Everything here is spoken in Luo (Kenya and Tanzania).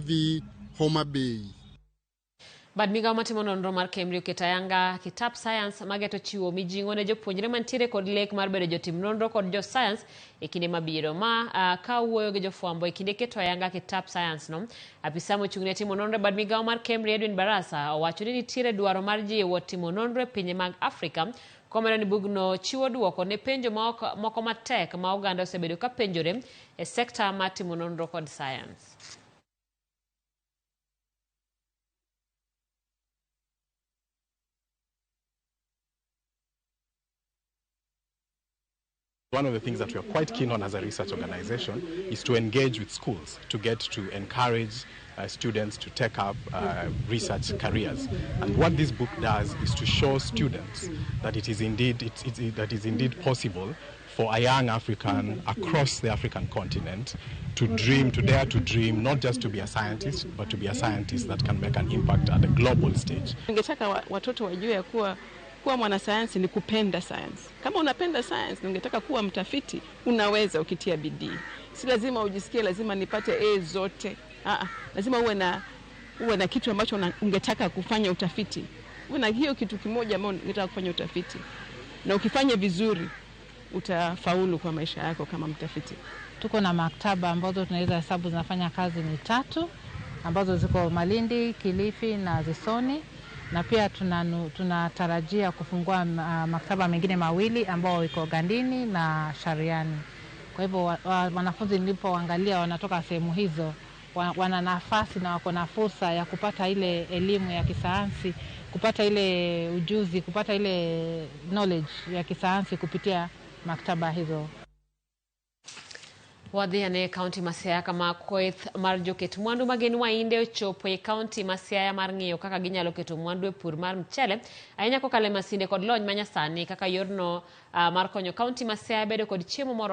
TV, Homa Bay. Bad migao matimo nonro mar KEMRI oketo ayanga kitap science mageto chiwo mijing'o ne jopuonjre mantiere kod lek mar bedo jotim nonro kod jo science e kinde mabiro. Ma ka wuoyo gi jofwambo e kinde keto ayanga kitap science no, apisa mochung' ne timo nonro e bad migao mar KEMRI Edwin Barasa owacho ni nitiere dwaro mar jiwo timo nonro e pinje mag Afrika komedo ni bugno chiwo duoko ne penjo moko matek ma oganda osebedo ka penjore e sekta mar timo nonro kod science. One of the things that we are quite keen on as a research organization is to engage with schools to get to encourage students to take up research careers. And what this book does is to show students that it is indeed, it's, that is indeed possible for a young African across the African continent to dream, to dare to dream, not just to be a scientist, but to be a scientist that can make an impact at the global stage. Ningetaka watoto wajue ya kuwa kuwa mwanasayansi ni kupenda science. Kama unapenda science na ungetaka kuwa mtafiti, unaweza ukitia bidii. Si lazima ujisikie lazima nipate A zote. Lazima uwe na kitu ambacho ungetaka kufanya utafiti. Uwe na hiyo kitu kimoja ambacho ungetaka kufanya utafiti. Na ukifanya vizuri utafaulu kwa maisha yako kama mtafiti. Tuko na maktaba ambazo tunaweza hesabu zinafanya kazi ni 3 ambazo ziko Malindi, Kilifi na Zisoni, na pia tunatarajia kufungua maktaba mengine mawili ambao iko Gandini na Shariani. Kwa hivyo wanafunzi nilipoangalia wanatoka sehemu hizo wana nafasi na wako na fursa ya kupata ile elimu ya kisayansi, kupata ile ujuzi, kupata ile knowledge ya kisayansi kupitia maktaba hizo. Wadhi ane e kaunti ma Siaya kama kweth mar joket mwandu magin wainde ochopo e kaunti ma Siaya mar ng'iyo kaka ginyalo keto mwandu e pur mar mchele ahinya kokalo e masinde kod lony manyasani kaka yorno mar konyo kaunti ma Siaya bedo kod chiemo moro.